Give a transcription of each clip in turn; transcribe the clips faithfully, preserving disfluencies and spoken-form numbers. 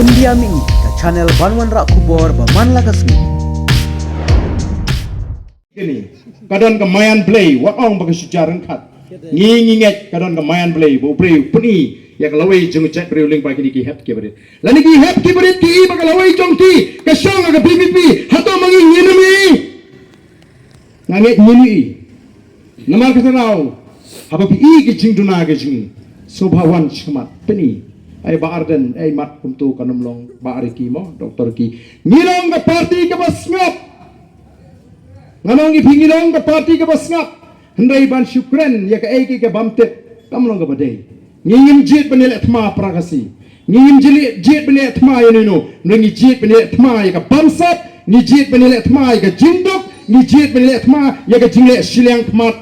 India Mih, ka channel ban wanrah khubor ba man la ka sngi. Kini ka don ka mayan Blei, wat ong ba ka shu jar ryngkat. Ngi ngi ngeit ka don ka mayan Blei ba u briew u pyni ïa ka lawei jong u jaitbynriew lyngba kini ki hep ki barit. Lane ki hep ki barit ki i ba ka lawei jong ki ka shong ha ka V P P, hato ma ngi ngin ym i? Nga ngeit ngin i. Namar kata daw, haba phi i ki jingduna ki jing, sngewbha wan shakhmat, pyni. Ai Bah Ardent, ai Mat kumto kan ym long, Bah Ricky mo, Doctor Ricky. Ngi long ka party kaba sngap. Nga ong ïa phi, ngi long ka party kaba sngap. Hynrei ban shu kren ïa kaei kaei kaba ym tip, kam long kaba dei. Ngi ngim jied ban ïaleh thma para Khasi. Ngi ngim jied, jied ban ïaleh thma ïa uno uno. Ngi jied ban ïaleh thma ïa ka bamsap. Ngi jied ban ïaleh thma ïa ka jingduk. Ngi jied ban ïaleh thma ïa ka jingleh shiliang khmat.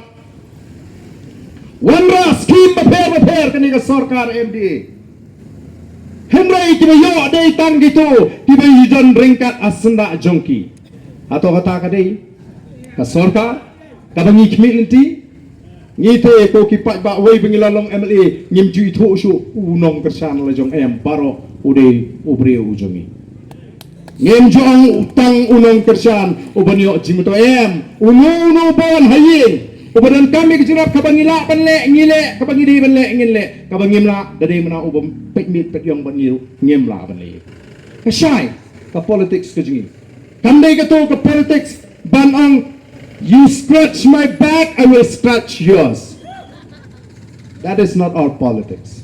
Wanrah skim bapher bapher kane ka sorkar M D A. Hynrei kiba ïoh dei tang kito kiba ïadon ryngkat ha syndah jong ki. Hato kata ka dei ka sorkar kaba ngi khmih lynti? Ngi te ko ki paidbah, wei ba ngi la long M L A ngim ju ithuh shuh u nongkyrshan la jong, em, baroh u dei u briew u jong ngi. Ngim ju ong tang u nongkyrshan uban ïoh jingmyntoi, em, uno uno uban ha ïing uba donkam ïa ka jingïarap, kaba ngi lah ban leh ngi leh, kaba ngi dei ban leh ngin leh, kaba ngim lah da dei mynta uba peit miet peit ïong bad ngi ruh ngim lah ban leh. Ka shai ka politics ka jong ngi. Kam dei kato ka politics ban ong, "You scratch my back, I will scratch yours." That is not our politics.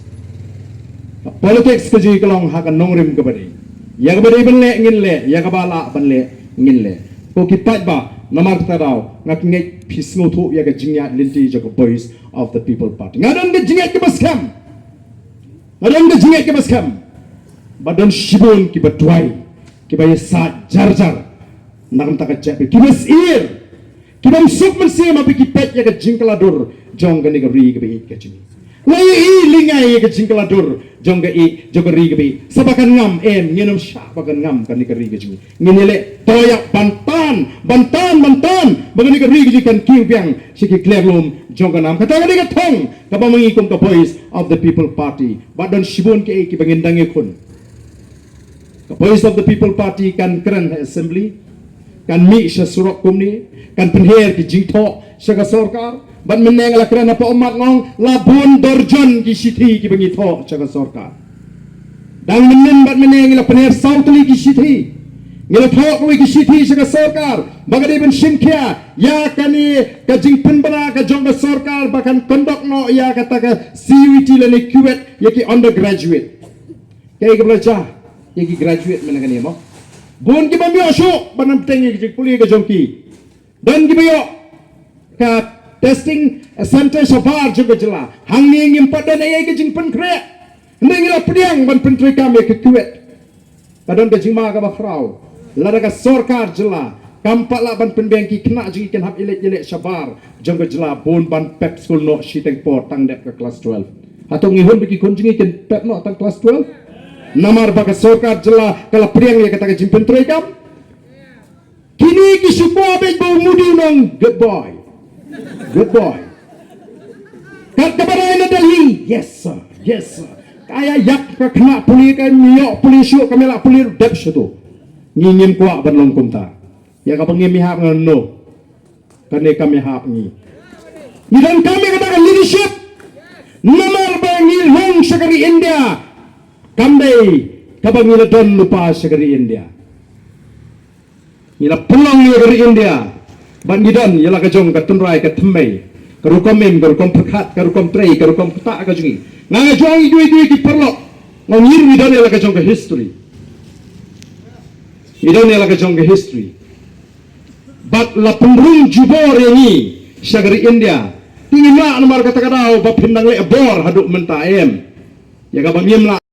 Ka politics ka jong ngi ka long ha ka nongrim kaba dei. Ïa kaba dei ban leh ngin leh, ïa kaba lah ban leh ngin leh. Ko ki paidbah, namar kata daw nga ngeit phi sngewthuh ïa ka jingïaid lynti jong ka Voice of the People Party. Nga don ka jingïaid kaba skhem. Nga don ka jingïaid kaba skhem. Ba don shibun kiba duwai, kiba ïasaid jar jar na ka bynta ka jaitbynriew, kiba syier, kiba ym suk mynsiem haba ki peit ïa ka jingkylla dur jong kane ka ri kaba ïeit ka jong ngi. La ïohi lyngngai ïa ka jingkylla dur jong ka ri, jong ka ri kaba ïeit. Sa ba kan ngam, em, ngin ym shah ba kan ngam kane ka ri ka jong ngi. Ngin ïaleh to ïa ban tan, ban tan, ban tan ba kane ka ri ka jong ngi kan kiew biang sha ki kliar lum jong ka nam. Kata ka dei ka thong kaba ma ngi kum ka Voice of the People Party. Ba don shibun kiei kiba ngin dang ïakhun. Ka Voice of the People Party kan kren ha Assembly, kan mih sha surok kumne, kan pynher ki jingthoh sha ka sorkar. Bad mynne nga la kren hapoh ummat, nga ong la bun dorjon ki shithi kiba ngi thoh sha ka sorkar. Dang mynnin bad mynne ngi la pynher saw tylli ki shithi. Ngi la thoh kawei ki shithi sha ka sorkar ba ka dei ban shim khia ïa kane ka jingpynbna ka jong ka sorkar ba kan conduct noh ïa kata ka C U E T lane CUET ïa ki undergraduate. Kaei kaba la jia ïa ki graduate mynta kane mo? Bun kiba ym ïoh shuh ban ym bteng ïa ki jingpule ka jong ki. Don kiba ïoh ka testing center shabar jong ka jylla. Hangne ngim pat don ei ei ka jingpynkhreh. Hynrei ngi la pdiang ban pyntreikam ïa ka CUET. Ka don ka jingma kaba khraw. Lada ka sorkar jylla kam pat lah ban pynbiang, ki khynnah jong ngi kin hap ïaleit ïaleh shabar jong ka jylla, bun ban pep skul noh shiteng por tang dep ka klas twelve. Hato ngi hun ba ki khun jong ngi kin pep noh tang klas twelve? Namar ba ka sorkar jylla ka la pdiang ïa kata ka jingpyntreikam. Kine ki shu kwah beit ba u Modi un ong, "Good boy. Good boy." Kat kaba rai na Delhi, "Yes, sir. Yes, sir." Ka ïa ïap ka khynnah pule, ka ïoh pule shuh, ka ïa lah pule ruh dep shuh to. Ngi ngim kwah ban long kumta. Ïa kaba ngim ïa hap ngan, no. Kane kam ïa hap ngi. Ngi donkam ïa kata ka leadership. Namar ba ngi long sha ka ri India. Kam dei kaba ngi la don lypa sha ka ri India. Ngi la pynlong ïa ka ri India. Bad ngi don ïa la ka jong ka tynrai ka thymmei, ka rukom im, ka rukom pyrkhat, ka rukom trei, ka rukom ktah ka jong ngi. Nga nga jong ngi dui dui ki paralok. Nga ong ngi ruh ngi don ïa la ka jong ka history. Ngi don ïa la ka jong ka history. Bad la pynrung jubor ïa ngi sha ka ri India. Te ngim lah namar kata ka daw ba phin dang leh bor haduh mynta, em. Ïa kaba ngim lah.